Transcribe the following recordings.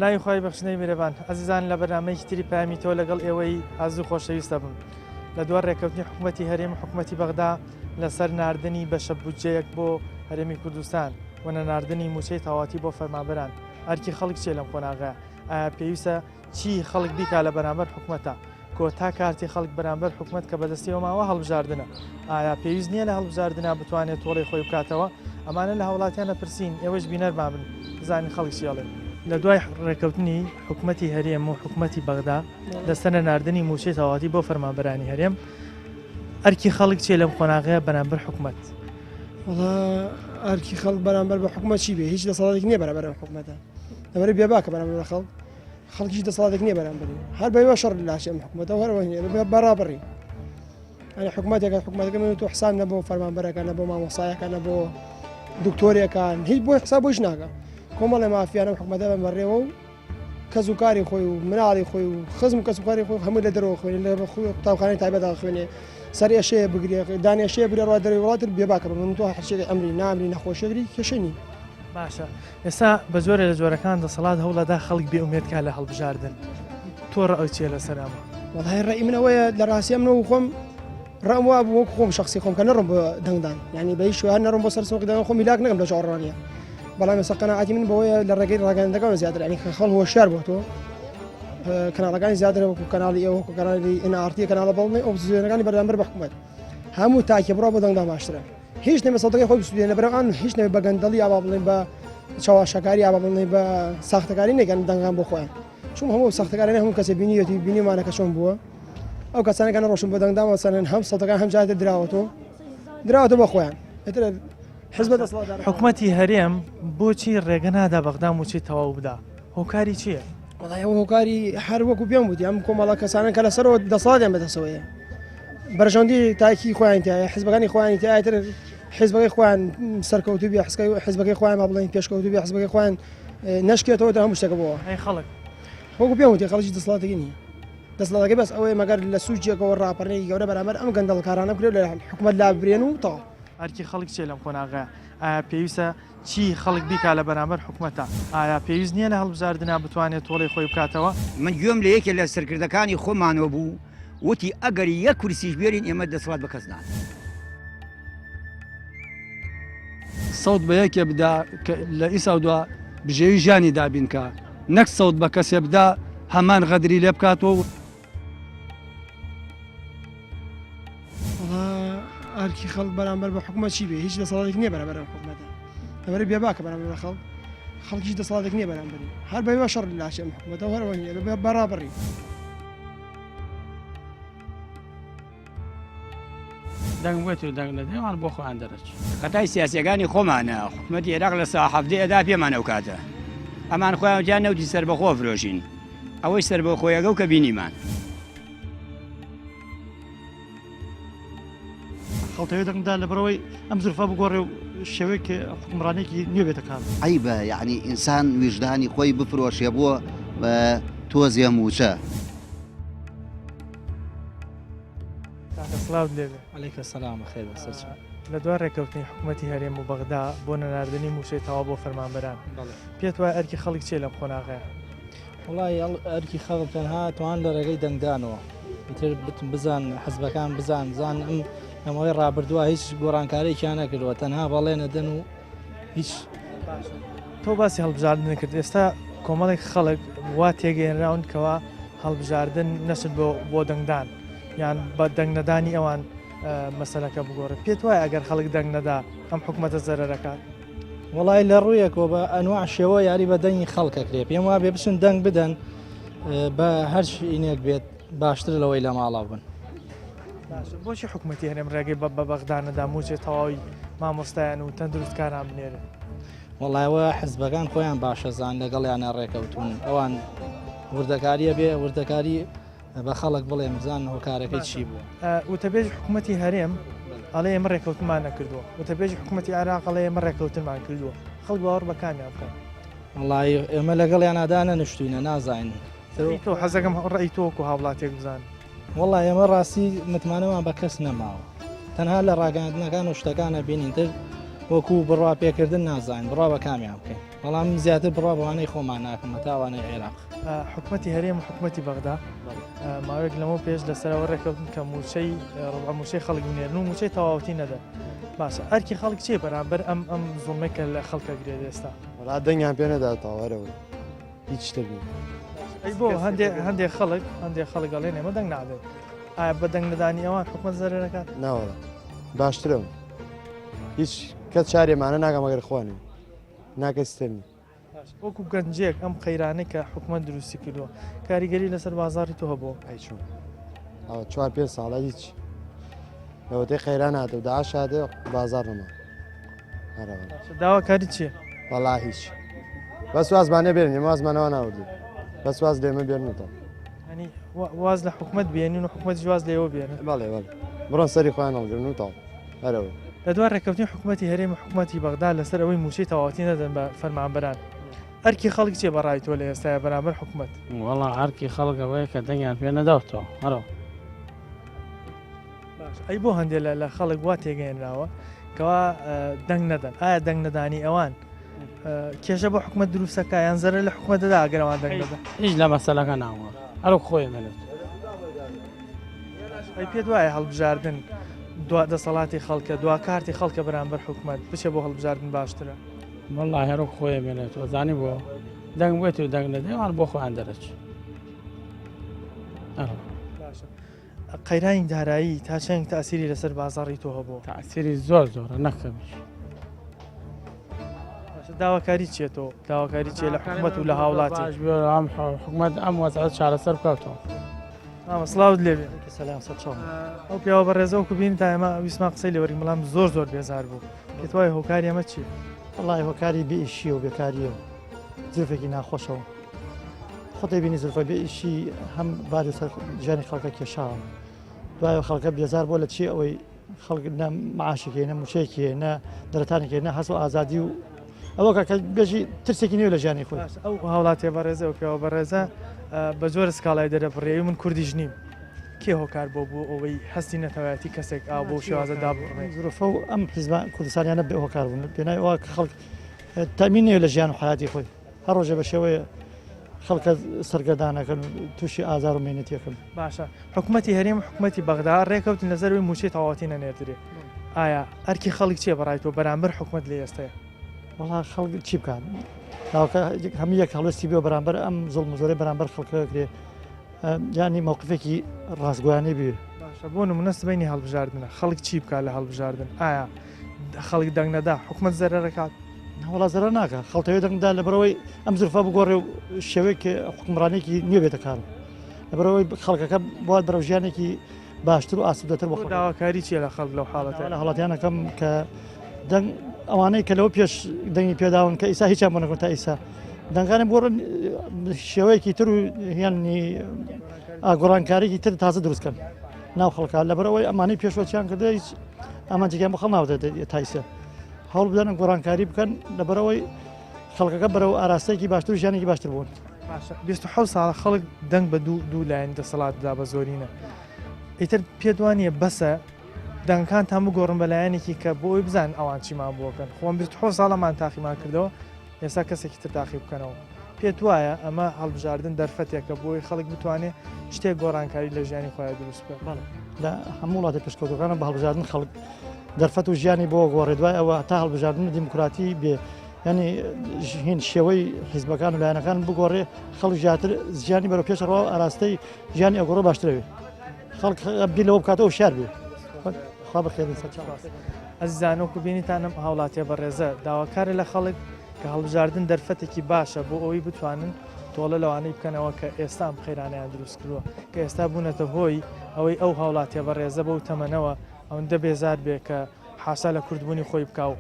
بەناوی خوای بەخشندەی میرەبان ئەزیزان لە بەرنامەیەکی تری پەیامی تۆ لەگەڵ ئێوەی ئازیز و خۆشەویست دەبم لە دوای ڕێککەوتنی حکوومەتی هەرێم و حکوومەتی بەغدا لەسەر ناردنی بەشە بودجەیەک بۆ هەرێمی کوردستان و نەناردنی مووچەی تەواوەتی بۆ فەرمانبەران ئەرکی خەڵک چیە لەم قۆناغەیە ئایا پێویستە چی خەڵک بیکا لە بەرامبەر حکومەتە؟ کۆتا کارتی خەڵک بەرامبەر حکومەت کە بەدەستیەوە ماوە هەڵبژاردنە. ئایا پێویست نییە لە هەڵبژاردنا بتوانێت تۆڵەی خۆی بکاتەوە؟ ئەمانە لە هاوڵاتیان ئەپرسین، ئێوەش بینەرمان بن بزانین خەڵک چی ئەڵێ. لە دوای ڕێککەوتنی حکومەتی هەرێم و حکومەتی بەغدا لەسەر نەناردنی مووچەی تەواوەتی بۆ فەرمانبەرانی هەرێم، ئەرکی خەڵک چییە لەم قۆناغەیە بەرامبەر حکومەت؟ وەڵا ئەرکی خەڵک بەرامبەر بە حکومەت چی بێ؟ هیچ دەسەڵاتێک نییە بەرامبەر ئەم حکومەتە. لەبەرئەوەی بێباکە بەرامبەر بە خەڵک. خەڵکیش دەسەڵاتێک نییە بەرامبەری هەر بەوە شەڕ لاچێ ئەم حکوومەتە هەرەوە نیە بەڕابڕی ئەنی حکوومەتێکە حکوومەتەکە من تۆ حساب نە بۆ فەرمانبەرەکە نە بۆ مامۆسایەکە نە بۆ دکتۆرێکان هیچ بۆی حساب بۆش ناکە کۆمەڵی مافیانە حکوومەتە بە بەڕێوە و کەس و کاری خۆی و مناڵی خۆی و خزم و کەس و کاری خۆی هەموو لە دەرەوە خوێنێ لە قوتابخانەی تایبەت خوێنێ سەر ئێشەیە بگرێ دانێشەیە بگرێ ڕوا دەرەوەی وڵاتر بێباکە بە من تۆ هەرچێک ئەمری نامری نەخۆشیەگری کێشەی نی. باشە ئێستا بە جۆرێ لە جۆرەکان دەسەڵات هەوڵەدا خەڵک بێ ئومێد کا لە هەڵبژاردن تۆ ڕەئت چیە لەسەر ئەمە؟ وەڵای ڕەئی من ئەوەیە لە ڕاستیا من وەکو خۆم ڕەئم وا بوو وەکو خۆم شخصی خۆم کە نەڕۆم بۆ دەنگدان یعنی بە هیچ شێوە هەر نەڕۆم بۆ سەر سنوقی دەنگدان خۆم هیلاک نەکەم لە چاوەڕوانیە بەڵام ئێستا قەناعەتی من بەوەیە لە ڕێگەی ڕاگەیاندنەکانەوە زیاتر یعنی کە خەڵک هۆشیار بۆتەوە کەناڵەکانی زیاتر وەکو کەناڵی ئێوە وەکو کەناڵی NRT کەناڵە بەڵێ ئۆپۆزیسیۆنەکانی بەرامبەر بە حکومەت هەموو تاکێ بڕوا بۆ دەنگدان باشترە هیچ نەبێ سەوتەکەی خۆی بسوودێنە لەبەرئەوان هیچ نەبێ بە گەندەڵی یا با بڵێین بە چەواشەکاری یا با بڵێین بە ساختەکاری نەکەن دەنگان بۆ خۆیان چون هەموو ساختەکارانە هەموو کەسێ بینیوێتی بینیمانە کە چۆن بووە ئەو کەسانە کە نەڕۆشن بۆ دەنگدان وەسەنن هەم سەوتەکان هەم جارێ دراوەتەوە دراوەتەوە بۆ خۆیان ئیتر حزبە دەسەڵاتدارەکان. حکومەتی هەرێم بۆچی ڕێگە نادا بەغدا مووچەی تەواو بدا؟ هۆکاری چییە؟ وەڵای ئەو هۆکاری هەر وەکو پێم وتی ئەم کۆمەڵە کەسانە کە لەسەرەوە دەسەڵاتیان بەدەستەوەیە بەرژەوەندی تاکی خۆیان تایە حزبەکانی خۆیانی تایە تر حزبەکەی خۆیان سەرکەوتو بێ حزبەکەی حزبەکەی خۆیان با بڵێن پێشکەوتو بێ حزبەکەی خۆیان نەشکێتەوە تا هەموو شتێکە بۆ ئەی خەڵک وەکو پێم وتی خەڵکی دەسەڵاتێکی نییە دەسەڵاتەکەی بەس ئەوەیە مەگەر لە سوچێکەوە ڕاپەڕینێکی گەورە بەرامبەر ئەم گەندەڵکارانە بکرێت لە حکومەت لاببرێن و تەواو. ئەرکی خەڵک چییە لەم قۆناغەیە؟ ئایا پێویستە چی خەڵک بیکا لە بەرامبەر حکومەتە؟ ئایا پێویست نییە لە هەڵبژاردنا بتوانێت تۆڵەی خۆی بکاتەوە؟ من گوێم لە یەکێ لە سەرکردەکانی خۆمانەوە بوو وتی ئەگەر یەک کورسیش بێرین ئێمە دەسەڵات بە کەس نادەین. سەوت بە یەکێ بدا کە لە ئیسا و دوا بژێوی ژیانی دابین کا نەک سەوت بە کەسێ بدا هەمان غەدری لێ بکاتەوە و. وەڵا ئەرکی خەڵک بەرامبەر بە حکومەت چی بێ هیچ دەسەڵاتێک نییە بەرامبەر ئەم حکومەتە لەبەرئەوەی بێباکە بەرامبەر بە خەڵک خەڵکیش دەسەڵاتێک نییە بەرامبەری هەر بەوە شەڕ لاچێ ئەم حکومەتە و هەر ئەوە نییە بەڕابڕی. دەنگ بێت و دەنگ نەدەی ئەوان بۆ خۆیان دەرەچن. خەتای سیاسیەکانی خۆمانە حکومەتی عێراق لە سا 17 ئەدا پێمان ئەو کاتە ئەمان خۆیان وتیان نەوتی سەربەخۆ فرۆشین ئەوەی سەربەخۆیەگە و کە بینیمان. خەڵتەوێ دەنگدا لەبەرئەوەی ئەم زرفە بگۆڕێ و شێوەیەک حوکمڕانیەکی نوێ بێتە کار. عەیبە یەعنی ئینسان ویژدانی خۆی بفرۆشێ بۆ تۆزێ مووچە. کاکە سڵاوت لێبێ. علیک سلام بەخێر بێ سەرچاو. لە دوای ڕێککەوتنی حکومەتی هەرێم و بەغدا بۆ نەناردنی مووچەی تەواو بۆ فەرمانبەران، پێت وایە ئەرکی خەڵک چییە لەم قۆناغەیە؟ وەڵای ئەرکی خەڵک تەنها توان لە ڕێگەی دەنگدانەوە ئیتر بزان حزبەکان بزان بزان ئەم لەمەوەی ڕابردووە هیچ گۆڕانکارێکیان نەکردووە تەنها بەڵێنە دەن و هیچ تۆ باسی هەڵبژاردن کرد ئێستا کۆمەڵێک خەڵک وا تێگەیەنراون کەوا هەڵبژاردن نەچن بۆ بۆ دەنگدان یان بە دەنگ نەدانی ئەوان مەسەلەکە بگۆڕێت پێت وایە ئەگەر خەڵک دەنگ نەدا ئەم حکوومەتە زەرەرەکات وڵی لە ڕوویەکەوە بە ئەنواع شێوە یاری بە دەنگی خەڵکەکرێ پێم وا بێ بچن دەنگ بدەن بە هەر شینێک بێت باشتر لەوەی لە ماڵەوە بن. باشە بۆچی حکومەتی هەرێم ڕێگەی بە بە بەغدا نەدا مووچەی تەواوی مامۆستایان و تەندروستکاران بنێرێت؟ وەڵای ئەوە حزبەکان خۆیان باشەزان لەگەڵیانە ڕێکەوتون ئەوان وردەکاریە بێ وردەکاری بە خەڵک بڵێن بزان هۆکارەکەی چی بوو. وتەبێژی حکومەتی هەرێم ئەڵێ ئێمە ڕێکەوتنمان نەکردووە، وتەبێژی حکومەتی عێراق ئەڵێ ئێمە ڕێکەوتنمان کردووە، خەڵک باوەڕ بە کامیان بکات؟ وەڵای ئێمە لەگەڵیانا دانەنیشتووینە نازانین. ڕەئی تۆ حەزەکەم ڕەئی تۆ وەکو هاوڵاتیەک بزانم. وەڵا ئێمە ڕاستی متمانەمان بە کەس نەماوە تەنها لە ڕاگەیاندنەکان و شتەکانە بینین تر وەکو بڕوا پێکردن نازانین بڕوا بە کامیان بکەین. بەڵام زیاتر بڕوا بەوانەی خۆمان ناکەم هەتا ئەوانەی عێراق. حکومەتی هەرێم و حکومەتی بەغدا ماوەیەک لەمەو پێش لەسەرەوە ڕێککەوتن کە مووچەی ڕبع مووچەی خەڵک بنێرن و مووچەی تەواوەتی نەدەن. باشە ئەرکی خەڵک چییە بەرامبەر ئەم ئەم زوڵمەی کە لە خەڵکە گرێت ئێستا؟ وەڵا دەنگیان پێ نەداتەوە هەرەوەی هیچ شتێک نییە. ئەی بۆ هەندێ هەندێ خەڵک هەندێ خەڵک ئەڵێن ئێمە دەنگ نادەین ئایا بە دەنگ نەدانی ئەوان حکومەت زەرەر دەکات؟ ناوەڵا باشترە هیچ کەس چارێمانە ناکەم ئەگەر خوانێ ناکە سیستەمی. وەکو گەنجێک ئەم قەیرانەی کە حکومەت دروستی کردووە کاریگەری لەسەر بازاڕی تۆ هەبووە؟ ئەی چۆن ئەوە چوار پێ ساڵە هیچ لەوەتەی قەیران هاتە و داعش هاتە بازاڕ نەما هەرەوە. داواکاری چییە؟ وەڵا هیچ بەس وازمانە بێنن ئێمە وازمانەوە ناوردین بەس واز لێمە بێنن ینی واز لە حکومەت بێنین و حکومەتیش واز لێوە بێنن بەڵێ بەڵێ بڕۆن سەری خۆیان هەڵگرن و تەواو هەرەوە. لە دوای ڕێککەوتنی حکومەتی هەرێم و حکومەتی بەغدا لەسەر ئەوەی مووچەی تەواوەتی نەدەن بە فەرمانبەران، ئەرکی خەڵک چییە بە ڕای تۆ لە ئێستایا بەرامبەر حکومەت؟ وەڵا ئەرکی خەڵک ئەوەیە کە دەنگیان پێ نەداوتەوە هەرەوە. باش ئەی بۆ هەندێ لە لە خەڵک وا تێگەیەنراوە کەوا دەنگ نەدەن ئایا دەنگ نەدانی ئەوان کێشە بۆ حکومەت دروستەکە یان زەرەر لە حکومەت دەدا ئەگەر ئەوان دەنگ نەدەن؟ هیچ لە مەسەلەکە ناوە هەرۆک خۆی مێنێت. ئەی پێت وایە هەڵبژاردن دوا دەسەڵاتی خەڵکە دوا کارتی خەڵکە بەرامبەر حکومەت بچێ بۆ هەڵبژاردن باشترە؟ وەڵڵا هەرۆک خۆی مێنێتەوە زانی بۆ دەنگ بێت و دەنگ نەدەی ئەوان بۆ خۆیان دەرەچ. باشە قەیرانی دارایی تا چەند تاسیری لەسەر بازاڕی تۆ هەبوو؟ تاسیری زۆر زۆرە نەکەمیش. داواکاری چیە تۆ داواکاری چیە لە حکومەت و لە هاوڵاتی؟ ئەم حکومەت ئەم وەزعە چارەسەر بکاتەوە. مامە سڵاوت لێبێ. سلام سەر چاوم. ئەو پیاوە بەڕێزە وەکو بینی تا ئێمە ویستمان قسەی لێ وەرگرین بەڵام زۆر زۆر بێزار بوو. پێت وایە هۆکاری ئەمە چییە؟ وەڵای هۆکاری بێ ئیشیە و بێکاریە و زرفێکی ناخۆشەوە. خۆت دەبینی زرفە بێ ئیشی هەم باری سەر ژیانی خەڵکە کێشاوە. دوای خەڵکە بێزار بووە لە چی ئەوەی خەڵک نە معاشێکی هەیە، نە مووچەیەکی هەیە، نە دەرەتانێکی هەیە، نە هەست و ئازادی و ئەوە کە بێژی ترسێکی نییە لە ژیانی خۆی. باشە ئەو هاوڵاتیە بەڕێزە ئەو پیاوە بەڕێزە بە جۆرە سکاڵای دەرەبڕی ئەی من کوردیش نیم کێ هۆکار بۆ بوو ئەوەی هەستی نەتەوایەتی کەسێک ئاو بەو شێوازە داببڕێ؟ زروفە و ئەم حیزبە کوردستانیانە بێ هۆکار بوون پێناوی ئەوە کە خەڵک تەئمین نییە لە ژیان و حەیاتی خۆی هەر ڕۆژێ بە شێوەیە خەڵکە سەرگەردانەکەن و تووشی ئازار و مەینەتیەکەن. باشە حکومەتی هەرێم و حکومەتی بەغدا ڕێکەوتن لەسەر ئەوەی مووچەی تەواوەتی نەنێردرێ ئایا ئەرکی خەڵک چیە بەڕای تۆ بەرامبەر حکومەت لە ئێستەیە؟ وەڵا خەڵک چی بکات ناوکە هەموو یەک هەڵوێستی بێ بەرامبەر ئەم زوڵم و زۆرەی بەرامبەر خەڵکە کرێ یانی مەوقفێکی ڕاستگۆیانەی بێ. باشە بۆ نمونە سبەینی هەڵبژاردنە خەڵک چی بکات لە هەڵبژاردن ئایا خەڵک دەنگ نەدا حکومەت زەرەرەکات؟ نەوەڵا زەرەر ناکا خەڵک دەوێت دەنگ بدا لەبەرئەوەی ئەم زرفە بگۆڕێ و شێوەیەک حکومڕانێکی نوێ بێتە کار لەبەرئەوەی خەڵکەکە بوات بەرەو ژیانێکی باشتر و ئاسوودەتر بۆ خەڵک. داواکاری چییە لە خەڵک لەو حاڵەتە؟ لە هاوڵاتیانەکەم کە دەنگ ئەوانەی کە لەوە پێش دەنگی پێداون کە ئیسا هیچیان بۆ نەکردن تا ئیسا دەنگانە بگۆڕن شێوەیەکی تر و یانی گۆڕانکاریی تر تازە دروستکەن ناو خەڵکە لەبەرئەوەی ئەمانەی پێشوەچیان کردە هیچ ئامانجێکیان بۆ خەڵک ناوەتە تا ئیسا هەوڵ بدەن گۆڕانکاری بکەن لەبەرئەوەی خەڵکەکە بەرەو ئاراستەیەکی باشتر و ژیانێکی باشتر بوون. باشە 27 ساڵە خەڵک دەنگ بە دوو دوو لایەنی دەسەڵات دا بە زۆرینە ئیتر پێت وانییە بەسە دەنگەکانتان بگۆڕن بە لایەنێکی کە بۆ ئەوی بزانن ئەوان چیمان بۆکەن خۆم 27 ساڵەمان تاقیمان کردەوە ئێستا کەسێکی تر تاقی بکەنەوە پێت وایە ئەمە هەڵبژاردن دەرفەتێکە بۆی خەڵک بتوانێت شتێک گۆڕانکاری لە ژیانی خۆیان دروست بکات؟ بەڵێ لە هەموو وڵاتە پێشکەوتوەکانە بە هەڵبژاردن خەڵک دەرفەت و ژیانی بۆ گۆڕێ دوای ئەوە تا هەڵبژاردن دیموکراتی بێ ینی هین شێوەی حیزبەکان و لایەنەکان بگۆڕێ خەڵک زیاتر ژیانی بەرەو پێش ڕەوە ئاراستەی ژیانی ئەگۆڕە باشترەوێ خەڵک بیر لەوە بکاتەوە شار بێ خوا بەخێر بن سەرچاو. ئەزیزان وەکو بینیتانم هاوڵاتیە بەڕێزە داواکارە لە خەڵک کە هەڵبژاردن دەرفەتێکی باشە بۆ ئەوەی بتوانن تۆڵە لەوانەی بکەنەوە کە ئێستا ئەم قەیرانەیان دروست کردووە کە ئێستا بوونەتە هۆی ئەوەی ئەو هاوڵاتیە بەڕێزە بەو تەمەنەوە ئەوەندە بێزار بێ کە حاشا لە کوردبوونی خۆی بکا و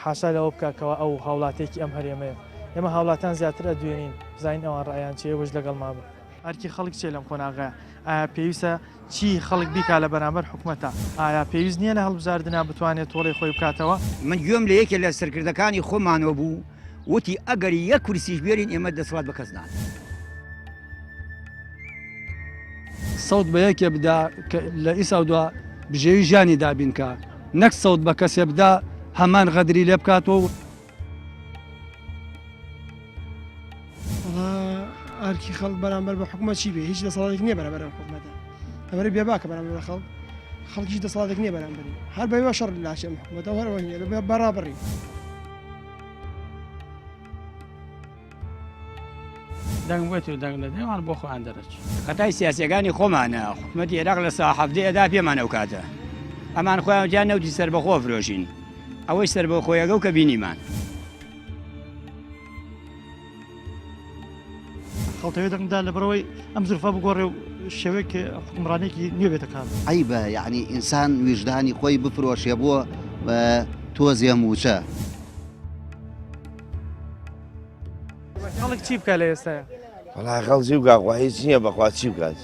حاشا لەوە بکا کەوا ئەو هاوڵاتیەکی ئەم هەرێمەیە. ئێمە هاوڵاتیان زیاتر ئەدوێنین بزانین ئەوان ڕەئیان چیە ئێوەش لەگەڵمان بن. ئەرکی خەڵک چیە لەم قۆناغەیا؟ ئایا پێویستە چی خەڵک بیکا لە بەرامبەر حکومەتا؟ ئایا پێویست نیە لە هەڵبژاردنا بتوانێ تۆڵەی خۆی بکاتەوە؟ من گوێم لە یەکێ لە سەرکردەکانی خۆمانەوە بوو وتی ئەگەر یەک کورسیش بێرین ئێمە دەسەڵات بە کەس نادەین. سەوت بە یەکێ بدا کە لە ئیسا و دوا بژێوی ژیانی دابین کا نەک سەوت بە کەسێ بدا هەمان غەدری لێ بکاتەوە و. ئەرکی خەڵک بەرامبەر بە حکومەت چی بێ هیچ دەسەڵاتێک نییە بەرامبەر ئەم حکومەتە لەبەر بێباکە بەرامبەر بە خەڵک خەڵکیش دەسەڵاتێک نییە بەرامبەری هەر بەوە شەڕ لاچێ ئەم حکومەتە و هەر ئەوە نییە بە بەڕابڕی. دەنگ بێت و دەنگ نەدەی ئەوان بۆ خۆیان دەرەچن. خەتای سیاسیەکانی خۆمانە حکومەتی عێراق لە سا 17 ئەدا پێمان ئەو کاتە ئەمان خۆیان وتیان نەوتی سەربەخۆ فرۆشین ئەوەی سەربەخۆیەگە و کە بینیمان. خەڵتەوێ دەنگدا لەبەرئەوەی ئەم زرفە بگۆڕێ و شێوەیەک حوکمڕانیەکی نوێ بێتە کار. عەیبە یەعنی ئینسان ویژدانی خۆی بفرۆشێ بۆ تۆزێ مووچە. خەڵک چی بکا لە ئێستایا؟ وەڵا خەڵک چی بکا خوا هیچ نییە بەخوا چی بکات.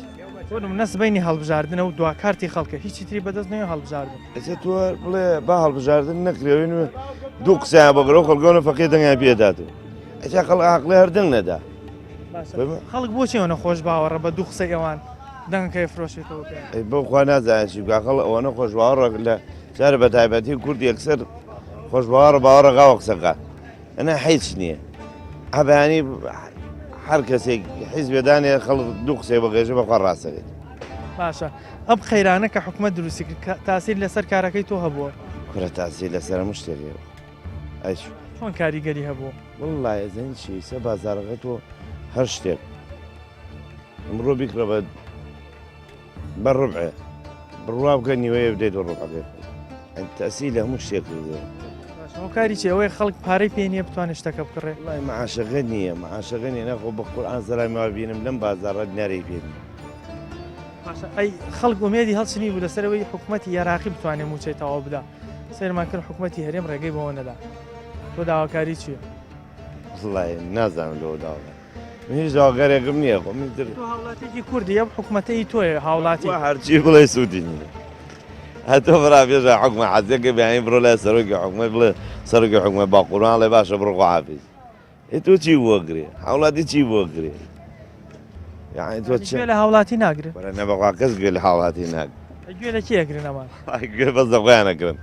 بۆ نمونە سبەینی هەڵبژاردنە و دوا کارتی خەڵکە هیچی تری بەدەست نەیە هەڵبژاردن. ئێستا تۆ بڵێ با هەڵبژاردن نەکرێ دوو قسەیان بۆ گرەو خەڵکەوە فەقێ دەنگیان پێ داتەوە. ئەجا خەڵک عاقڵی هەر دەنگ نەدا. خەڵک بۆچی ئەوەنە خۆش باوەڕە بە دوو قسەی ئەوان دەنگەکەی فرۆشێتەوە پێیان؟ ئەی بەو خوا نازانێت چی بکا خەڵک ئەوەنە خۆش باوەڕە لە جارە بە تایبەتی کورد یەکسەر خۆش باوەڕە باوەڕە غاوە قسەکە ئەنا هیچ نییە عبانی هەر کەسێک حیزبێدانێ خەڵک دوو قسەی بۆ گەژە بەخوا ڕاستەبێت. باشە ئەم قەیرانە کە حکومەت دروستی کرد تاسیر لەسەر کارەکەی تۆ هەبووە؟ کورە تاسیر لەسەر هەموو شتێک هەیە. ئەی چۆن کاریگەری هەبوو؟ وەڵڵا ئەزانی چی ئیسە بازاڕەکە تۆ هەر شتێک ئەمڕۆ بیکڕە بە بە ڕبعێ بڕوا بکە نیوەیە بدەیت بە ڕبعەکەی خۆی تەسی لە هەموو شتێک کردووە. هۆکاری چی ئەوەی خەڵک پارەی پێ نییە بتوانێت شتەکە بکڕێ؟ وەڵای معاشەکە نییە معاشەکە نییە ناخۆ بە قورئان سەلامی وا بینم لەم بازاڕە دینارێک پێ نییە. باشە ئەی خەڵک ئومێدی هەڵچنی بوو لەسەر ئەوەی حکوومەتی عێراقی بتوانێت مووچەی تەواو بدا سەیرمان کرد حکوومەتی هەرێم ڕێگەی بەوە نەدا تۆ داواکاری چییە؟ وەڵای نازانم لەوە داوا من هیچ داواکاریەکم نییە خۆ من تر تۆ هاوڵاتیەکی کوردی ئەم حکوومەتە ئی تۆیە هاوڵاتی وا هەرچی بڵێ سوودی نییە هەتۆ برا پێشە حکومە حەزەکە بەیانی بڕۆ لای سەرۆکی حکومەت بڵێ سەرۆکی حکومەت با قوربان ڵێ باشە بڕۆ خواحافیز ئێ تۆ چی بۆ گرێ هاوڵاتی چی بۆ گرێ یعنی تۆ گوێ لە هاوڵاتی ناگرن وەرە نەبەخوا کەس گوێ لە هاوڵاتی ناگرێ گوێ لە کێ ئەگرن ئەمان گوێ بەس لە خۆیان ئەگرن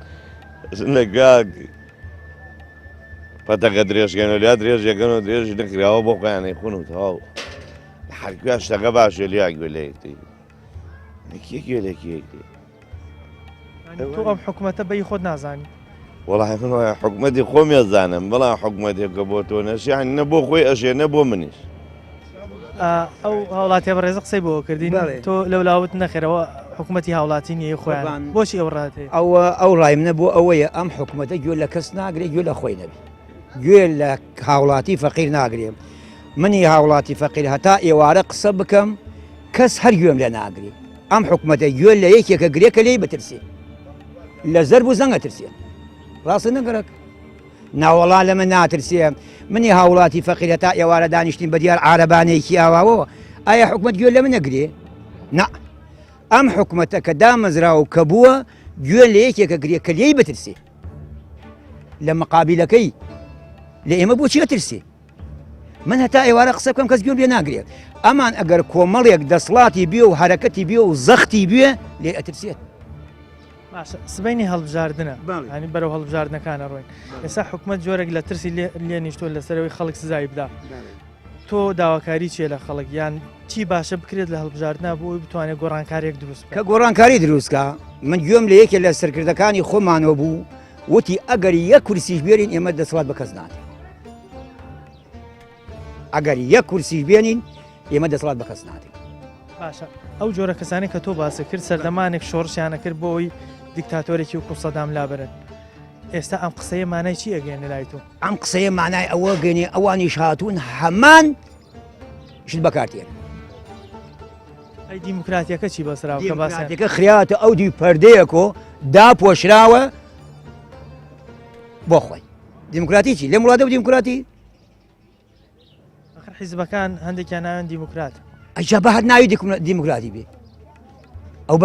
لە گوێ پەتەکە درێژکەن و لیا درێژەکەن و درێژ نەکراوە بۆ خۆیان ئەیخۆن و تەواو هەرکوێ شتەکە باشێ لیا گوێ لە یەکتری کێ گوێ لە کێ گرێ تۆ ئەم حکومەتە بەی خۆت نازانی؟ وەڵای من وایە حکومەتی خۆم ێزانم بەڵام حکومەتێکە بۆ تۆ نەشی یانی نە بۆ خۆی ئەشێ نە بۆ منیش. ئەو هاوڵاتیە بەڕێزە قسەی بۆ کردین تۆ لەولاوت نەخێرەوە حکوومەتی هاوڵاتی نیە خۆیان بۆچی ئەو ڕات هەیە؟ ئەوە ئەو ڕای منە بۆ ئەوەیە ئەم حکوومەتە گوێ لە کەس ناگرێ گوێ لە خۆی نەبی گوێ لە هاوڵاتی فەقیر ناگرێ منی هاوڵاتی فەقیر هەتا ئێوارە قسە بکەم کەس هەر گوێم لێ ناگرێ ئەم حکومەتە گوێ لە یەکێکە گرێ کە لێی بترسێ لە زەرب و زەنگە ترسێ ڕاستە نەگەرەک ناوەڵا لە من ناترسێ منی هاوڵاتی فەقیرە تا ئێوارە دانیشتین بە دیار عارەبانەیەکی ئاواوە ئایا حکومەت گوێ لە من نەگرێ نا ئەم حکومەتە کە دامەزرا و کە بووە گوێ لە یەکێکە گرێ کە لێی بترسێ لە مقابلەکەی لە ئێمە بۆچی ئەترسێ من هەتا ئێوارە قسە بکەم کەس گوێم لێ ناگرێت ئەمان ئەگەر کۆمەڵێک دەسڵاتی بێ و هەرەکەتی بێ و زەختی بێ لێ ئەترسێت. باشە سبەینی هەڵبژاردنە ینی بەرەو هەڵبژاردنەکانە ڕۆین ئێستا حکومەت جۆرێک لە ترسی لێ نیشتۆ لەسەرەوەی خەڵک سزای بدا تۆ داواکاری چیە لە خەڵک یان چی باشە بکرێت لە هەڵبژاردنا بۆ ئەوی بتوانێت گۆڕانکاریەک دروست کە گۆڕانکاری دروستکە من گوێم لە یەکێ لە سەرکردەکانی خۆمانەوە بوو وتی ئەگەر یەک کورسیش بێنین ئێمە دەسەڵات بە کەس نادەین ئەگەر یەک کورسیش بێنین ئێمە دەسەڵات بە کەس نادەین. باشە ئەو جۆرە کەسانی کە تۆ باست کرد سەردەمانێک شۆڕشیانە کرد بۆ ئەوی دیکتاتۆرێکی وەکو سەدام لابەرن ئێستا ئەم قسەیە مانای چی ئەگەیەنێ لای تۆ؟ ئەم قسەیە مانای ئەوە گەێنێ ئەوانیش هاتوون هەمان شت بەکارتێن. ئەی دیموکراتیەکە چی بەسراوە کە باسیان دیموکراتیەکە خراوەتە ئەو دوی پەردەیەکۆ داپۆشراوە بۆ خۆی دیموکراتی چی لەم وڵاتە دیموکراتی آخر حیزبەکان هەندێکیان ناویان دیموکرات ئەجا بە هەر ناوی دیموکراتی بێ ئەو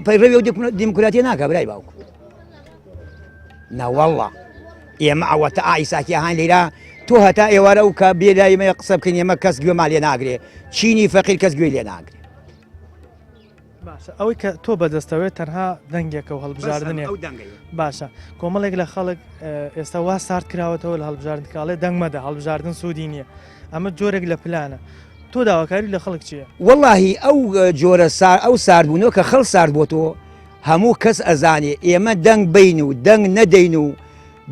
پەیڕەوی ئەو دیموکراتیە ناکە برای باوک ناوەڵڵا ئێمە ئەوەتە ئایساکی هان لێرا تۆ هەتا ئێوارە و کە بێ لای مە قسە بکەین ئێمە کەس گوێمان لێ ناگرێ چینی فەقیر کەس گوێی لێ ناگرێ باشە ئەوەی کە تۆ بەدەستەوەی تەنها دەنگێکە و هەڵبژاردنێ باشە کۆمەڵێک لە خەڵک ئێستا وا سارد کراوەتەوە لە هەڵبژاردن کاڵێ دەنگ مەدە هەڵبژاردن سوودی نییە ئەمە جۆرێک لە پلانە. تۆ داواکاری لە خەڵک چییە؟ وەڵاهی ئەو جۆرە سار ئەو ساردبوونەوە کە خەڵ سارد بۆتەوە هەموو کەس ئەزانێ ئێمە دەنگ بین و دەنگ نەدەین و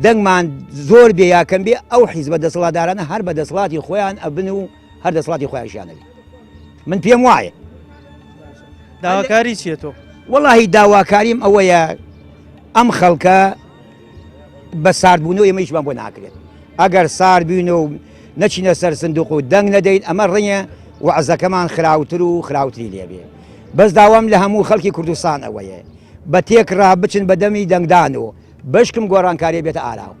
دەنگمان زۆر بێ یا کەم بێ ئەو حیزبە دەسەڵاتدارانە هەر بە دەسەڵاتی خۆیان ئەبن و هەر دەسەڵاتی خۆیانشیان ئەبێ من پێم وایە. داواکاری چییە تۆ؟ وەڵاهی داواکاریم ئەوەیە ئەم خەڵکە بە ساردبوونەوە ئێمە هیچمان بۆ ناکرێت ئەگەر سارد بین و نەچینە سەر سندوق و دەنگ نەدەین ئەمە ڕەنگە وەعزەکەمان خراوتر و خراوتری لێبێ بەس داوام لە هەموو خەڵکی کوردستان ئەوەیە بە تێکڕا بچن بە دەمی دەنگدان و بەشکم گۆڕانکاری بێتە ئاراوە.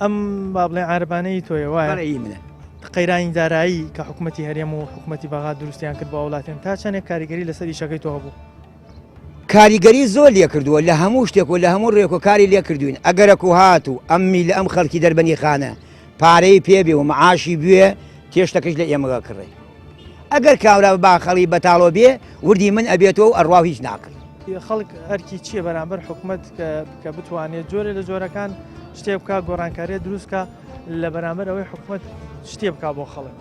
ئەم با بڵێن عارەبانەی تۆیە وایە؟ بەڵێ ئی منە. قەیرانی دارایی کە حکوومەتی هەرێم و حکوومەتی بەغا دروستیان کرد بۆ وڵاتێن تا چەندێک کاریگەری لەسەر ئیشەکەی تۆ هەبوو؟ کاریگەری زۆر لێکردووە لە هەموو شتێک و لە هەموو ڕێک و کاری لێکردوین ئەگەرەکو هات و ئەم میلە ئەم خەڵکی دەربەنی خانە پارەی پێبێ و معاشی بوێ تێشتەکەش لە ئێمەگە کڕێ ئەگەر کاورا باخەڵی بەتاڵۆ بێ وردی من ئەبێتەوە و ئەڕوا و هیچ ناکڕێ. خەڵک ئەرکی چییە بەرامبەر حکومەت کە بتوانێت جۆرێ لە جۆرەکان شتێ بکا گۆڕانکاریە دروست کا لە بەرامبەر ئەوەی حکومەت شتێ بکا بۆ خەڵک؟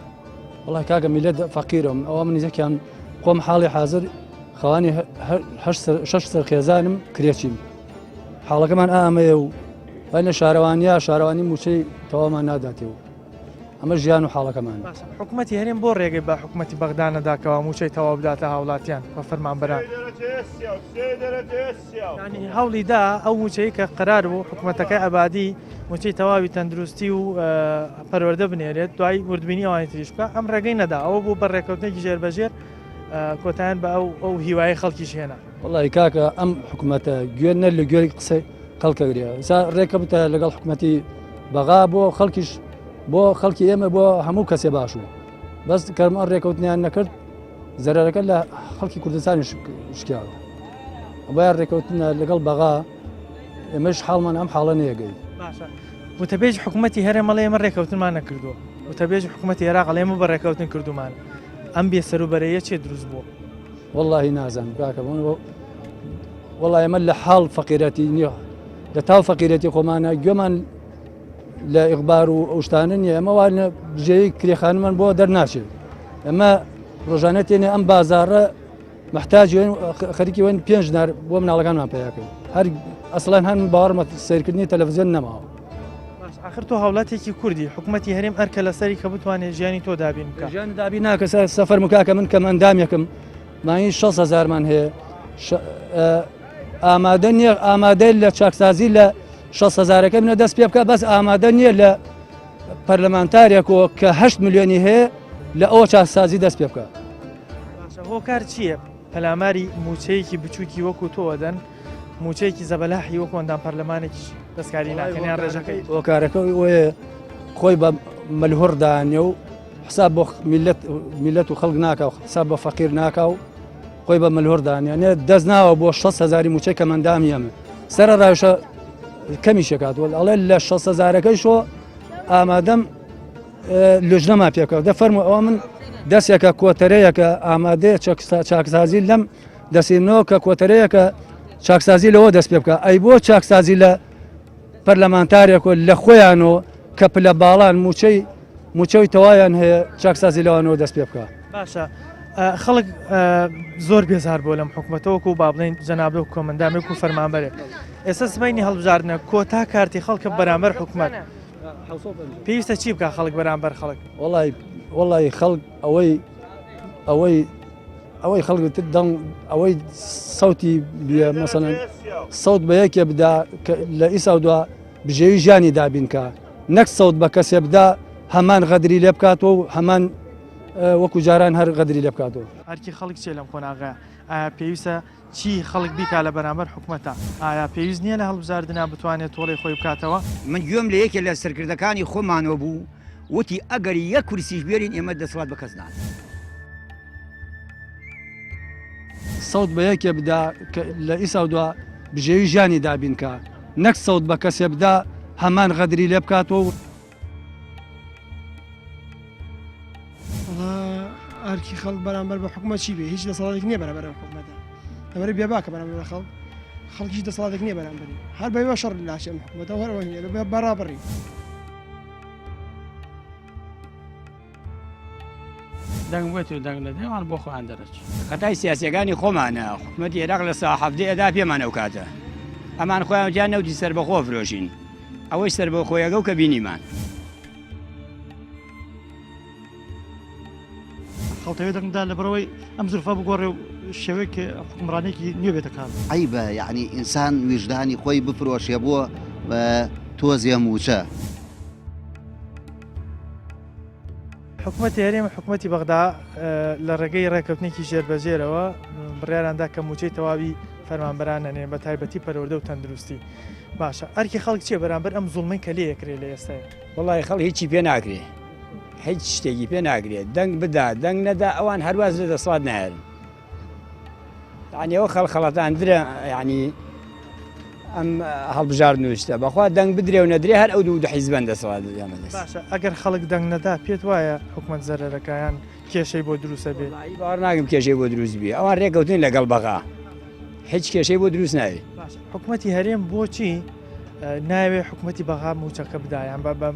وەڵا کاکە میلەت فەقیرم ئەوە من یەکیان خۆم حاڵی حاضر خەوانی شەش سەر خێزانم کرێچیم حاڵەکەمان ئامەیە و وای لە شارەوانیا شارەوانی موچەی تەوامان ناداتێ و ئەمە ژیان و حاڵەکەمان. حکومەتی هەرێم بۆ ڕێگەی بە حکومەتی بەغدا نەدا کەوا مووچەی تەواو بداتە هاوڵاتیان و فەرمانبەران؟ یانی هەوڵی دا ئەو مووچەی کە قەرار بوو حکومەتەکەی عەبادی مووچەی تەواوی تەندروستی و پەروەردە بنێرێت دوای وردبینی ئەوانی تریش بکە ئەم ڕێگەی نەدا ئەوە بوو بە ڕێککەوتنێکی ژێربەژێر کۆتایان بە ئەو ئەو هیوای خەڵکیش هێنا. وەڵی کاکە ئەم حکوومەتە گوێ نە لە گوێی قسەی خەڵکەگرێ سا ڕێکە بتە لەگەڵ حکوومەتی بەغا بۆ خەڵکیش بۆ خەڵکی ئێمە بۆ هەموو کەسێ باش بوو بەس کەرمە ڕێکەوتنیان نەکرد زەرەرەکە لە خەڵکی کوردستانی شکیاوە بۆیان ڕێکەوتنە لەگەڵ بەغا ئێمەش حاڵمان ئەم حاڵە نێگەی باشە وتەبێژ حکوومەتی هەرێم ئەڵێ ئێمە ڕێکەوتنمان نەکردووە وتەبێژ حکوومەتی عێراق ئەڵێ ئێمە بە ڕێکەوتن کردومان ئەم بێ سەروبەرەیە چێ دروست بووە وەڵاهی نازانم کاکە بۆن وەڵا ئێمە لە حاڵ فەقیرەتی نییە لە تاو فەقیرەتی خۆمانە گوێمان لە ئیغبار و ئەو شتانە نییە ئەمە وانە بژێوی کرێخانمان بۆ دەرناچێت ئەمە ڕۆژانە تێنێ ئەم بازارە محتاج خەریکی وێن پێنج نار بۆ مناڵەکانمان پیاکەین هەر ئەسڵەن هەن باوەڕمە سیرکردنی تەلەڤزیۆن نەماوە ئاخر تۆ هاوڵاتێکی کوردی حکوومەتی هەرێم ئەرکە لەسەری کە بتوانێت ژیانی تۆ دابین بکە ژیان دابین ناکە سەفەر مکاکە من کەم ئەندامێکم مانی 6 هزارمان هەیە ئامادە نییە ئامادە لە چاکسازی لە 6 هزارەکە منە دەست پێ بکە بەس ئامادە نییە لە پەرلەمانتارێکەوە کە 8 ملیۆنی هەیە لە ئەوە چاکسازی دەست پێ بکە هۆکار چییە پەلاماری مووچەیەکی بچووکی وەکو تۆ ئەدەن مووچەیەکی زەبەلاحی وەکو ئەندام پەرلەمانێکیش دەستکاری ناکەن یان ڕێژەکەی هۆکارەکە ئەوەیە خۆی بە مەلهوڕ دانێ و حساب بۆ میلەت میلەت و خەڵک ناکا و حساب بۆ فەقیر ناکا و خۆی بە مەلهوڕ دانێ نێ دەست ناوە بۆ 6 هزاری مووچەی کەمەندامی ئەمە سەرە ڕایشە کەمی شکات وەڵ ئەڵێ لە 6 هزارەکەی شۆ ئامادەم لوجنەمان پێکەوە دە فەرموو ئەوە من دەستێکە کۆتەرەیەکە ئامادەیە چاکسازی لەم دەسینەوە کە کۆتەرەیەکە چاکسازی لەوە دەست پێ بکە ئەی بۆ چاکسازی لە پەرلەمانتارێک و لە خۆیان و کە پلە باڵان موچەی موچەی تەوایان هەیە چاکسازی لەوانەوە دەست پێ بکە باشە خەڵک زۆر بێزار بۆ لەم حکوومەتەوەکو با بڵین جەنابێ و کۆمەندامێک و فەرمانبەرێک ئێستا سبینی هەڵبژاردنە کۆتا کارتی خەڵکە بەرامبەر حکوومەت پێویستە چی بکە خەڵک بەرامبەر خەڵک وڵی وڵی خەڵک ئەوەی ئەوەی ئەوەی خەڵک تر دەنگ ئەوەی سەوتی بێ مەسەن سەوت بە یەکێ بدا لە ئیسا و دوا بژێوی ژیانی دابینکە نەک سەوت بە کەسێ بدا هەمان غەدری لێ بکاتەوە و هەمان وەکو جاران هەر غەدری لێ بکاتەوە ئەرکی خەڵک چیە لەم قۆناغەیە ئایا پێویستە چی خەڵک بیکا لە بەرامبەر حکومەتە؟ ئایا پێویست نیە لە هەڵبژاردنا بتوانێت تۆڵەی خۆی بکاتەوە؟ من گوێم لە یەکێ لە سەرکردەکانی خۆمانەوە بوو وتی ئەگەر یەک کورسیش بێرین ئێمە دەسەڵات بە کەس نادەین. سەوت بە یەکێ بدا کە لە ئیسا و دوا بژێوی ژیانی دابین کا نەک سەوت بە کەسێ بدا هەمان غەدری لێ بکاتەوە و. وەڵا ئەرکی خەڵک بەرامبەر بە حکومەت چی بێ هیچ دەسەڵاتێک نییە بەرامبەر ئەم حکومەتە لەبەر بێباکە بەرامبەر بە خەڵک خەڵکیش دەسەڵاتێک نییە بەرامبەری هەر بەوە شەڕ لاچێ ئەم حکومەتە و هەر ئەوە نییە بەڕابڕی. دەنگ بێت و دەنگ نەدەی ئەوان بۆ خۆیان دەرەچن. خەتای سیاسیەکانی خۆمانە حکومەتی عێراق لە سا 17 ئەدا پێمان ئەو کاتە ئەمان خۆیان وتیان نەوتی سەربەخۆ فرۆشین ئەوەی سەربەخۆیەکە و کە بینیمان. خەڵتەوێ دەنگدا لەبەرئەوەی ئەم زورفە بگۆڕێ و شێوەیەک حوکمڕانیەکی نوێ بێتە کار. عەیبە یەعنی ئینسان ویژدانی خۆی بفرۆشێ بۆ تۆزێ مووچە. حکومەتی هەرێم و حکومەتی بەغدا لە ڕێگەی ڕێککەوتنێکی ژێربەژێرەوە بڕیاراندا کە مووچەی تەواوی فەرمانبەران نەنێن بە تایبەتی پەروەردە و تەندروستی. باشە ئەرکی خەڵک چییە بەرامبەر ئەم زوڵمەی کە لێ ئەکرێ لە ئێستای؟ وەڵی خەڵک هیچی پێ ناکرێ هیچ شتێکی پێ ناکرێت دەنگ بدا دەنگ نەدا ئەوان هەرواز لە دەسەڵات نایەن یعنی ئەوە خەڵ خەڵەتاندرە یعنی ئەم هەڵبژاردن و شتە بەخوا دەنگ بدرێ و نەدرێ هەر ئەو دوو حیزبەن دەسەڵات دەدەمە دەست. باشە ئەگەر خەڵک دەنگ نەدا پێت وایە حکومەت زەرەرەکە یان کێشەی بۆ دروستە بێ؟ وەڵایی باوەڕ ناکەم کێشەی بۆ دروست بێ ئەوان رێکەوتن لەگەڵ بەغا هیچ کێشەی بۆ دروست نابێ. باشە حکومەتی هەرێم بۆچی ناوێ حکومەتی بەغا مووچەکە بدا یان بە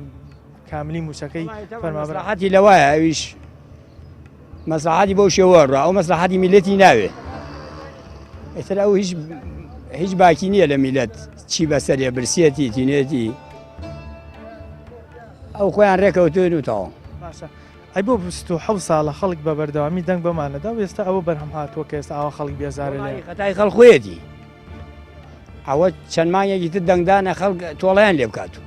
کاملی مووچەکەی فەرمانبەران؟ مەسڵەحەتی لەوایە ئەویش مەسلحاتی بەو شێوە ڕا ئەو مەسلحاتی میلەتی ناوێ ئیتر ئەو هیچ هیچ باکی نییە لە میلەت چی بەسەرێ برسیەتی تینێتی ئەو خۆیان ڕێکەوتون و تەواو. باشە ئەی بۆ 27 ساڵە خەڵک بە بەردەوامی دەنگ بەمانەدا و ئێستا ئەوە بەرهەم هاتووە کە ئێستا ئاوا خەڵک بێزارە لێیان. خەتای خەڵک خۆیەتی ئەوە چەند مانگێکی تر دەنگدانە خەڵک تۆڵەیان لێ بکات و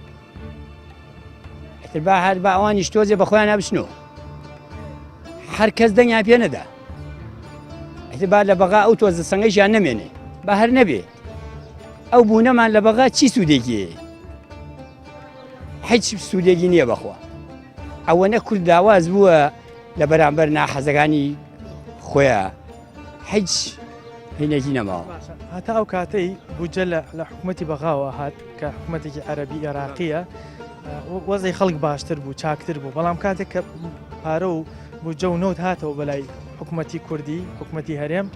ئیتر با هەر با ئەوانیش تۆزێ بە خۆیان بچنەوە هەر کەس دەنگیان پێ نەدا ئیتر با لە بەغا ئەو تۆزە سەنگەیشیان نەمێنێ با هەر نەبێ ئەو بوونەمان لە بەغا چی سوودێکی هەیە هیچ سوودێکی نییە بەخوا ئەوەنە کورد داواز بووە لە بەرامبەر ناحەزەکانی خۆیان هیچ هینێکی نەماوە. هەتا ئەو کاتەی بودجە لە حکوومەتی بەغاوە هات کە حکوومەتێکی عەربی عێراقیە وەزی خەڵک باشتر بوو چاکتر بوو بەڵام کاتێک کە پارە و بودجە و نەوت هاتەوە بەلای حکوومەتی کوردی حکوومەتی هەرێم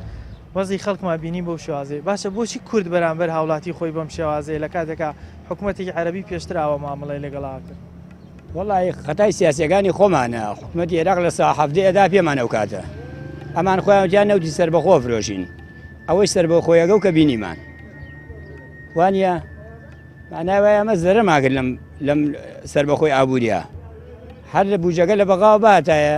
وەزی خەڵکمان بینی بەو شێوازەیە باشە بۆچی کورد بەرامبەر هاوڵاتی خۆی بەم شێوازەیە لە کاتێکا حکوومەتێکی عەربی پێشتر ئاوا مامەڵەی لەگەڵا کرد. وەڵی خەتای سیاسیەکانی خۆمانە حکومەتی عێراق لە سا 17 ئەدا پێمان ئەو کاتە ئەمان خۆیان وتیان نەوتی سەربەخۆ فرۆشین ئەوەی سەربەخۆیەکە و کە بینیمان وانە معنای وایە ئەمە زەرەمان کرد لەم لەم سەربەخۆی ئابووریە هەر لە بوجەکە لە بەغاوە باتایە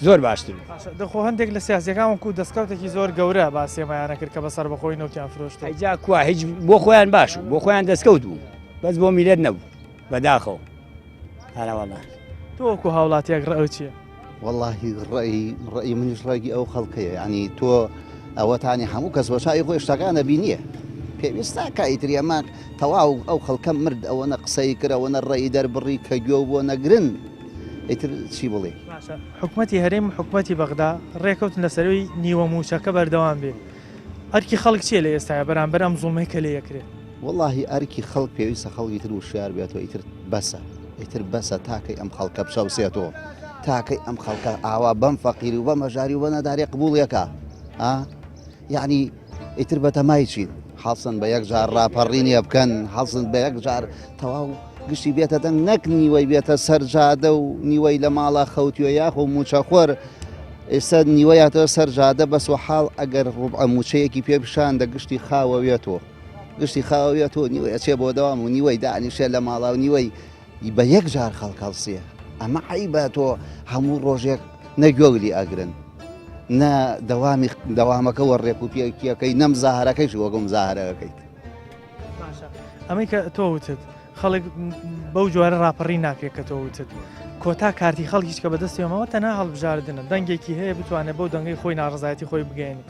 زۆر باشتر بوو. باشە دەخۆ هەندێک لە سیاسیەکان وەکو دەستکەوتێکی زۆر گەورە باسی ئەمەیانە کرد کە بە سەربەخۆی نەوتیان فرۆشت. ئەی جا کوا هیچ بۆ خۆیان باش بوو بۆ خۆیان دەستکەوت بوو بەس بۆ میلەت نەبوو. بەداخەوە ئەرەوەڵا. تۆ وەکو هاوڵاتیەک ڕەئت چیە؟ وەڵاهی ڕەئی ڕەئی منیش ڕەگی ئەو خەڵکەیە یعنی تۆ ئەوەتانی هەموو کەس بەچوی خۆی شتەکانە بینیە پێویست ناکا ئیتر ئەمە تەواو ئەو خەڵکە مرد ئەوەنە قسەی کرد ئەوەنە ڕێی دەربڕی کە گوێ بۆ نەگرن ئیتر چی بڵێ. باشە حکومەتی هەرێم و حکومەتی بەغدا ڕێکەوتن لەسەروی نیوە موچەکە بەردەوام بێ ئەرکی خەڵک چیە لە ئێستایا بەرامبەر ئەم زوڵمەی کە لێ ئەکرێ؟ وەڵاهی ئەرکی خەڵک پێویستە خەڵکی تر وشیار بێتەوە ئیتر بەسە ئیتر بەسە تاکەی ئەم خەڵکە بچەوسێتەوە تاکەی ئەم خەڵکە ئاوا بەم فەقیری و بەم هەژاری و بە نەداری قبوڵیەکە ئا یعنی ئیتر بەتەمای چین هەڵسن بە یەک جار ڕاپەڕینیە بکەن هەڵسن بە یەک جار تەواو گشتی بێتە دەنگ نەک نیوەی بێتە سەر جادە و نیوەی لە ماڵا خەوتوە یاخۆ موچەخۆر ئێستا نیوەی هاتەوە سەر جادە بەس و حاڵ ئەگەر ڕوبعە موچەیەکی پێ پیشان دە گشتی خاوەوێتەوە گشتی خاوەوێتەوە نیوەی ئەچێ بۆ دەوام و نیوەی دانیشێ لە ماڵا و نیوەی بە یەک جار خەڵک هەڵسیە ئەمە عەیبە تۆ هەموو ڕۆژێک نە گوێگلی ئەگرن نە دەوامی دەوامەکە وە ڕێک و پێکیەکەی نەم زاهرەکەیش وەگم زاهرەکەیت باشە ئەمەی کە تۆ وتت خەڵک بەو جۆرە ڕاپەڕی ناکرێت کە تۆ وتت کۆتا کارتی خەڵکیش کە بەدەستیەوە تەنها هەڵبژاردنە دەنگێکی هەیە بتوانێت بەو دەنگەی خۆی ناڕزایەتی خۆی بگەێنی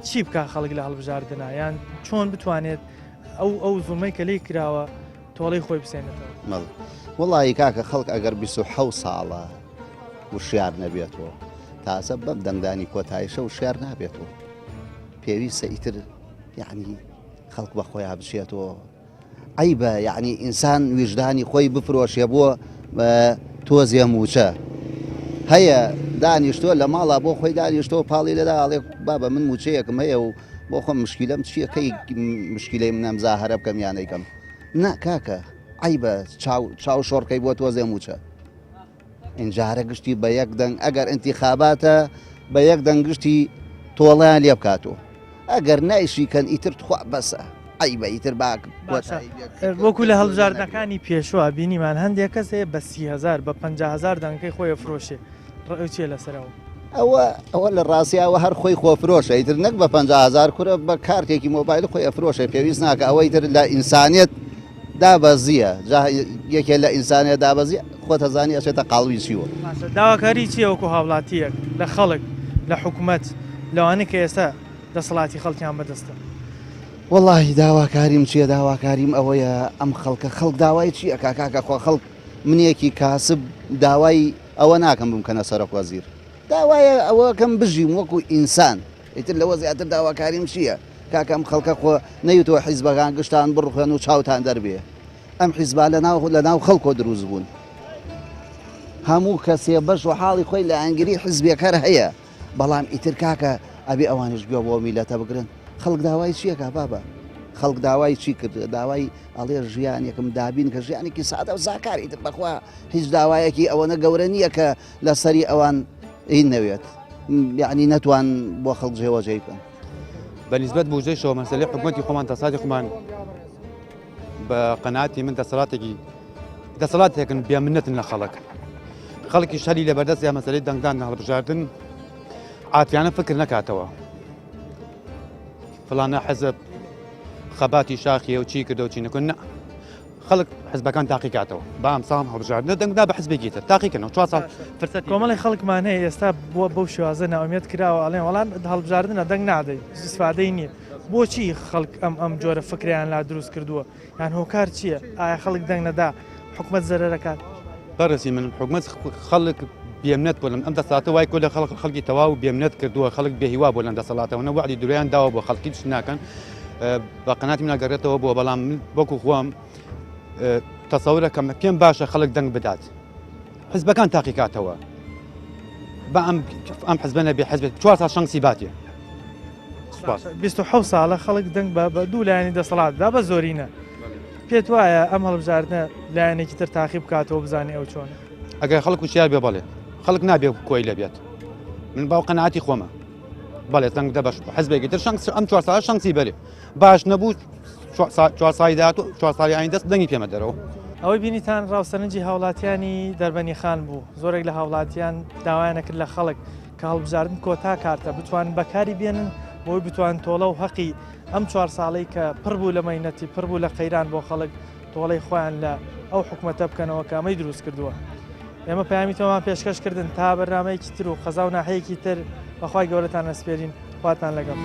چی بکە خەڵک لە هەڵبژاردنە یان چۆن بتوانێت ئەو ئەو زوڵمەی کە لی کراوە تۆڵەی خۆی بسێنێتەوە وڵی کاکە خەڵک ئەگەر 26 ساڵە وشیار نەبێتەوە تازە بەم دەنگدانی کۆتاییشە وشیار نابێتەوە پێویستە ئیتر یعنی خەڵک بە خۆیان بچێتەوە عەیبە یەعنی ئینسان ویژدانی خۆی بفرۆشێ بۆ تۆزێ موچە هەیە دانیشتووە لە ماڵا بۆ خۆی دانیشتەوە پاڵی لەدا ئاڵێ بابە من موچەیەکم هەیە و بۆ خۆم مشکیلەم چییە کەی مشکیلەی منەم زاهرە بکەم یانەیکەم نا کاکە عیبە چاو چاو شۆڕکەی بۆ تۆزێ موچە. ئینجارە گشتی بە یەک دەنگ ئەگەر ئینتیخاباتە بە یەک دەنگ گشتی تۆڵەیان لێ بکاتەوە ئەگەر نایشی کەن ئیتر تخوا بەسە عەیبە ئیتر با باشە کۆتایی بێت. وەکو لە هەڵبژاردنەکانی پێشوە بینیمان هەندێک کەس هەیە بە 30هزار بە 500هزار دەنگەکەی خۆی ئەفرۆشێ ڕەئیت چیە لەسەر ئەوە؟ ئەوە ئەوە لە ڕاستیا ئەوە هەر خۆی خۆفرۆشە ئیتر نەک بە 50000 کورە بە کارتێکی مۆبایل خۆی ئەفرۆشێ پێویست ناکە ئەوە ئیتر لە ئینسانیەت دابەزیە جا یەکێ لە ئینسانیەت دابەزی خۆت ئەزانی ئەچێتە قاڵبی چیوە. باشە داواکاری چیە وەکو هاوڵاتیەک لە خەڵک لە حکومەت لەوانەی کە ئێستا دەسەڵاتی خەڵکیان بەدەستە؟ وەڵاهی داواکاریم چیە داواکاریم ئەوەیە ئەم خەڵکە خەڵک داوای چی ئەکا کاکە خۆ خەڵک منێکی کاسب داوای ئەوە ناکەم بمکەنە سەرۆک وەزیر داوای ئەوەکەم بژیم وەکو ئینسان ئیتر لەوە زیاتر داواکاریم چییە کاکە ئەم خەڵکە خۆ نەیوتووە حیزبەکان گشتان بڕوخێن و چاوتان دەربێ ئەم حیزبا لە ناو لە ناو خەڵکۆ دروست بوون هەموو کەسێ بەش و حاڵی خۆی لایەنگری حیزبێک هەر هەیە بەڵام ئیتر کاکە ئەبێ ئەوانیش گوێ بۆ میلەتە بگرن خەڵک داوای چیەکە بابە خەڵک داوای چی کرد داوای ئەڵێ ژیانێکم دابین کە ژیانێکی سادە و ساکار ئیتر بەخوا هیچ داوایەکی ئەوەنە گەورە نییە کە لەسەری ئەوان هین نەوێت یعنی نەتوان بۆ خەڵک جێوەجێی بکەن. بە نیسبەت بوجەیشەوە مەسەلەی حکومەتی خۆمان دەسەڵاتی خۆمان بە قەناعەتی من دەسەڵاتێکی دەسەڵاتێکن بێمنەتن لە خەڵک خەڵکی شەلی لە بەردەست یا مەسەلەی دەنگدان هەڵبژاردن عاتیانە فکر نکاتەوە فلانە حەزب خەباتی شاخیە و چی کردەوە چی نکن نە خەڵک حزبەکان تاقیکاتەوە با ئەمساڵ هەڵبژاردنە دەنگدا بە حزبێکی تر تاقیکەنەوە چوار ساڵ فرسەتی کۆمەڵی خەڵکمان هەیە ئێستا بووە بەو شێوازە نائومێد کراوە ئەڵێن وەڵا هەڵبژاردنە دەنگ نادەین ئیسفادەی نییە بۆچی خەڵک ئەم ئەم جۆرە فکریان لا دروست کردووە یان هۆکار چییە ئایا خەڵک دەنگ نەدا حکومەت زەرەرەکات؟ بەڕێزی من حکومەت خەڵک بێمنەت بۆ لەم ئەم دەسەڵاتە وای کۆ لە خەڵک خەڵکی تەواو بێمنەت کردووە خەڵک بێهیوا بۆ لەم دەسەڵاتەوە نە وەعدی درۆیان داوە بۆ خەڵکی چ ناکەن بە قەناتی من ئەگەڕێتەوە بۆ بەڵام من وەکو خۆم تەسەورەکەم پێم باشە خەڵک دەنگ بدات حزبەکان تاقیکاتەوە بە ئەم ئەم حزبە نەبێ حزب چوار ساڵ شەنگسی باتێ سوپاس. 27 ساڵە خەڵک دەنگ بە بە دوو لایەنی دەسەڵات دا بە زۆرینە پێت وایە ئەم هەڵبژاردنە لایەنێکی تر تاقی بکاتەوە بزانێ ئەو چۆنە؟ ئەگەر خەڵک وشیار بێ بەڵێ خەڵک نابێ کۆیلە بێت من باو قەناعەتی خۆمە بەڵێ دەنگ دە بەش حزبێکی تر شەنگس ئەم چوار ساڵە شەنگسی بەرێ باش نەبوو چوار ساڵی داهاتوو چوار ساڵی ئایندەست دەنگی پێمە دەرەوە. ئەوەی بینیتان ڕاوسەرنجی هاوڵاتیانی دەربەنیخان بوو، زۆرێک لە هاوڵاتیان داوایان ئەکرد لە خەڵک کە هەڵبژاردن کۆتا کارتە بتوانن بەکاری بێنن بۆی بتوان تۆڵە و هەقی ئەم چوار ساڵەی کە پڕ بوو لە مەینەتی پڕ بوو لە قەیران بۆ خەڵک تۆڵەی خۆیان لە ئەو حکومەتە بکەنەوە کە ئەمەی دروست کردووە. ئێمە پەیامی تۆمان پێشکەش کردن تا بەرنامەیەکی تر و قەزا و ناحیەیەکی تر بەخوای گەورەتان ئەسپێرین خواتان لەگەڵ.